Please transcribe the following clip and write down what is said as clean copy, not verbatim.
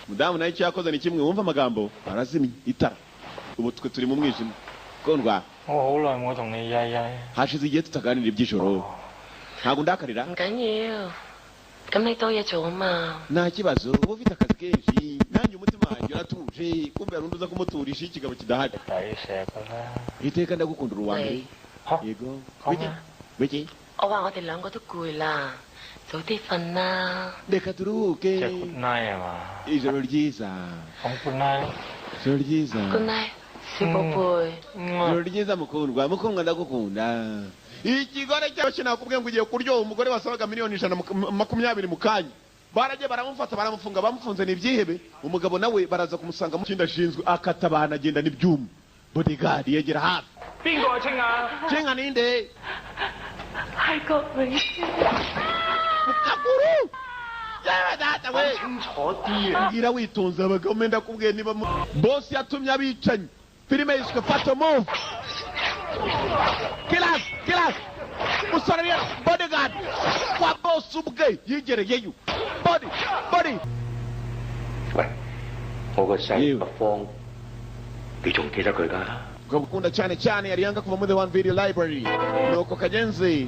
Mudamu nawe icyo yakoze ni kimwe, wumva amagambo, arazimya itara. Ubu twe turi mu mwijima, kundwa. 我好耐冇同你曳曳。 Hashize igihe tutaganira iby'ijoro, ntabwo ndakarira. 唔緊要，咁你多嘢做啊嘛。 Nta kibazo, uba ufite akazi kenshi, nanjye umutima wanjye uratuje. Kumbe hari undi uza kumuturisha iyo ikigabo kidahari. 抵錫㗎啦。 Iteka ndagukunda, uruwa mbere. 嚇？ Yego. 講 Wiki 咩？ wiki. 我話我哋兩個都攰啦，早啲瞓啦。 Reka turuhuke. 即係 good night 係嘛？ Ijoro ryiza. 咁 good night。 Ijoro ryiza. Good night，小寶貝。 Ijoro ryiza, mukundwa, mukundwa, ndagukunda. Ikigore cyose nakubwiye ngo ugiye kuryoha umugore wasabaga miliyoni 120 mu kanya. Baragiye baramufata, baramufunga, bamufunze ni ibyihebe. Umugabo nawe baraza kumusanga mu kindi ashinzwe, akatabana, agenda n'ibyuma, bodyguard yegera hafi. 邊個係清啊？ Cenga ninde? 係郭永。 Mu kaguru, yewe data we! 清楚啲啊！ Mbwira witonze. Abagabo, ndakubwiye niba boss yatumye abicanyi. Filime yiswe Fatal Move. Killers, killers. Musore rero bodyguard wa boss ubwe yigereyeyo, body body. 喂，我個細 Yewe. 阿芳，你仲記得佢㗎？ Ukabukunda cyane cyane, yari yanga kuva muri The One Video Library. Nuko kagenzi.